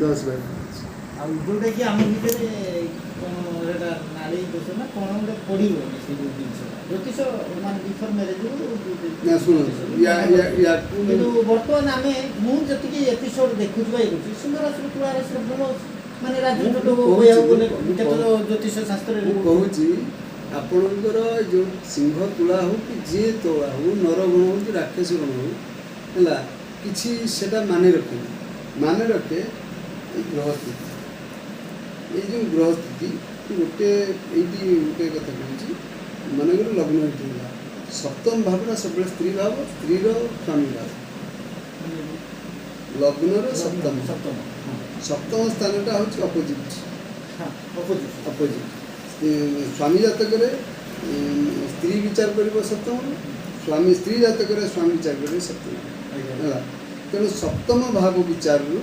10 ବାଇ 5। ଆଉ ଯୋଉଟା କି ଆମ ଭିତରେ କ'ଣ ସେଟା ନାଳି ଦୋଷ ନା କ'ଣ ଗୋଟେ ପଡ଼ିବନି, ସେ ଯୋଉ ଜିନିଷଟା ଜ୍ୟୋତିଷ ମାନେ ବିଫୋର ମ୍ୟାରେଜରୁ। ନା, ଶୁଣନ୍ତୁ, ୟାକୁ କିନ୍ତୁ ବର୍ତ୍ତମାନ ଆମେ ମୁଁ ଯେତିକି ଏପିସୋଡ ଦେଖୁଛି ବା ଇଏ କରୁଛି, ସିଂହ ରାଶିରୁ ତୁଳା ରାଶିରେ ଭଲ ଅଛି, ମାନେ ରାଜନୀତି ମୁଁ କହୁଛି, କହିବାକୁ ଗଲେ କେତେ ଜ୍ୟୋତିଷ ଶାସ୍ତ୍ରରେ ମୁଁ କହୁଛି, ଆପଣଙ୍କର ଯୋଉ ସିଂହ ତୁଳା ହଉ କି ଯିଏ ତୁଳା ହଉ, ନରଗଣ ହଉ କି ରାକ୍ଷସ ଗଣ ହଉ, ହେଲା, କିଛି ସେଟା ମାନେ ରଖେନି। ମାନେ ରଖେ ଏଇ ଗ୍ରହ ସ୍ଥିତି। ଏଇ ଯେଉଁ ଗ୍ରହ ସ୍ଥିତି ଗୋଟେ, ଏଇଠି ଗୋଟେ କଥା କହୁଛି। ମନେକର ଲଗ୍ନ ଏଇଠି ହେଲା, ସପ୍ତମ ଭାବଟା ସବୁବେଳେ ସ୍ତ୍ରୀ ଭାବ, ସ୍ତ୍ରୀର ସ୍ୱାମୀ ଭାବ। ଲଗ୍ନର ସପ୍ତମ ସପ୍ତମ, ହଁ। ସପ୍ତମ ସ୍ଥାନଟା ହେଉଛି ଅପୋଜିଟ୍। ହଁ, ଅପୋଜିଟ୍। ଅପୋଜିଟ୍। ସ୍ୱାମୀ ଜାତକରେ ସ୍ତ୍ରୀ ବିଚାର କରିବ ସପ୍ତମ, ସ୍ୱାମୀ ସ୍ତ୍ରୀ ଜାତକରେ ସ୍ୱାମୀ ବିଚାର କରିବେ ସପ୍ତମ। ହେଲା, ତେଣୁ ସପ୍ତମ ଭାବ ବିଚାରରୁ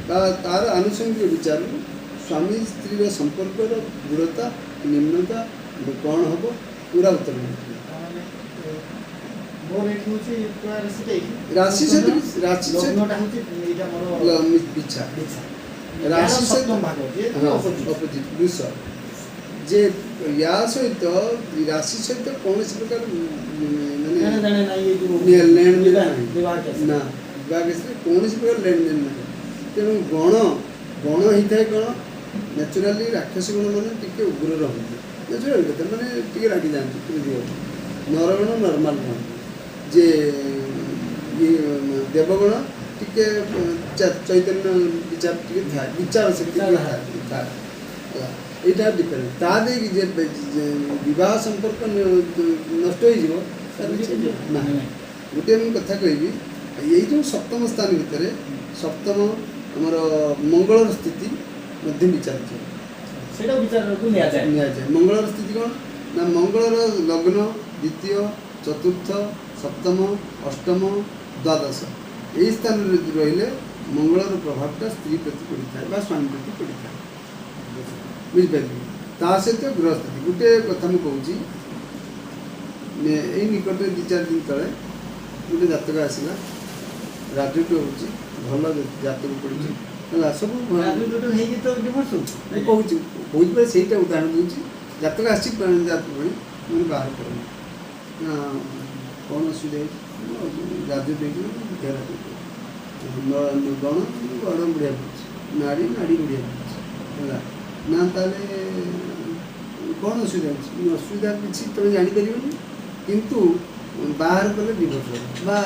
ବା ତାର ଆନୁଷଙ୍ଗିକ ବିଚାରରୁ ସ୍ୱାମୀ ସ୍ତ୍ରୀର ସମ୍ପର୍କର ଦୃଢ଼ତା, ନିମ୍ନତା କ'ଣ ହେବ, ପୁରା ଉତ୍ତର ମିଳିଯିବ। ତାମାନେ ମୋର ଏଇଠି ହେଉଛି ତୁଳା ରାଶିଟା ଏଇଠି। ରାଶି ସହିତ ରାଶି ସହିତ ଲଗ୍ନଟା ହେଉଛି ଏଇଟା ମୋର ବିଛା। ବିଛା। ରାଶି ରାଶି ସହିତ ସପ୍ତମ ଭାଗ ଯେ ଅପୋଜିଟ୍। ଅପୋଜିଟ୍ ବୃଷ ଯେ ୟା ସହିତ, ରାଶି ସହିତ କୌଣସି ପ୍ରକାର ମାନେ ଜାଣେ ଜାଣେ ନାହିଁ ଏଇ ଯୋଉ ଲେଣ ଦେଣ ନାହିଁ। ବିବାହ କେସ୍। ନା, ବିବାହ କେସରେ କୌଣସି ପ୍ରକାର ଲେଣ ଦେଣ ନାହିଁ। ତେଣୁ ଗଣ ଗଣ ହେଇଥାଏ କ'ଣ, ନ୍ୟାଚୁରାଲି ରାକ୍ଷସ ଗଣ ମାନେ ଟିକେ ଉଗ୍ର ରହନ୍ତି, ନ୍ୟାଚୁରାଲି କଥା, ମାନେ ଟିକେ ରାଗି ଯାଆନ୍ତି ଟିକେ। ନରଗଣ ନର୍ମାଲ ରହନ୍ତି, ଯେ ଇଏ ଦେବଗଣ ଟିକେ ଚୈତନ୍ୟ ବିଚାର ଟିକେ ଥାଏ, ବିଚାର ଶକ୍ତି ଟିକେ ଥାଏ। ହେଲା, ଏଇଟା ଡିଫରେଣ୍ଟ। ତା ଦେଇକି ଯେ ବିବାହ ସମ୍ପର୍କ ନଷ୍ଟ ହେଇଯିବ, ତାର କିଛି ନାହିଁ। ଗୋଟିଏ ମୁଁ କଥା କହିବି, ଏଇ ଯେଉଁ ସପ୍ତମ ସ୍ଥାନ ଭିତରେ ସପ୍ତମ ଆମର ମଙ୍ଗଳର ସ୍ଥିତି ମଧ୍ୟ ବିଚାର୍ଯ୍ୟ। ସେଇଟା ବିଚାରକୁ ନିଆଯାଏ। ନିଆଯାଏ। ମଙ୍ଗଳର ସ୍ଥିତି କ'ଣ ନା, ମଙ୍ଗଳର ଲଗ୍ନ, ଦ୍ୱିତୀୟ, ଚତୁର୍ଥ, ସପ୍ତମ, ଅଷ୍ଟମ, ଦ୍ୱାଦଶ, ଏଇ ସ୍ଥାନରେ ଯଦି ରହିଲେ ମଙ୍ଗଳର ପ୍ରଭାବଟା ସ୍ତ୍ରୀ ପ୍ରତି ପଡ଼ିଥାଏ ବା ସ୍ୱାମୀ ପ୍ରତି ପଡ଼ିଥାଏ। ବୁଝିପାରିଲେ? ତା ସହିତ ଗ୍ରହ ସ୍ଥିତି। ଗୋଟେ କଥା ମୁଁ କହୁଛି, ଏଇ ନିକଟରେ 2-4 ଦିନ ତଳେ ଗୋଟେ ଜାତକ ଆସିଲା। ରାଜୁଟ ହେଉଛି, ଭଲ ଜାତକ ପଡ଼ିଛି, ହେଲା, ସବୁ ଭଲ। ରାଜୁଟ ହେଇକି ତ ଡିଭୋର୍ସ ହଉଛି। ମୁଁ କହୁଛି, କହୁଛି ପରା, ସେଇଟା ଉଦାହରଣ ଦେଉଛି। ଜାତକ ଆସିଛି, ଜାତକ ପଡ଼ି ମାନେ ବାହାର କରନି ନା, କ'ଣ ଅସୁବିଧା ହେଇଛି? ରାଜୁଟ ହେଇଛି, ବଢ଼ିଆ ରାଜୁଟ, ଗଣ ଗଣ ବଢ଼ିଆ ପଡ଼ିଛି, ନାଡ଼ି ନାଡ଼ି ବଢ଼ିଆ ପଡ଼ିଛି, ହେଲା। ନା, ତାହେଲେ କ'ଣ ଅସୁବିଧା ହେଇଛି? ଅସୁବିଧା କିଛି ତୁମେ ଜାଣିପାରିବନି, କିନ୍ତୁ ବାହାର କଲେ ଡିଭୋର୍ସ ହେବ ବା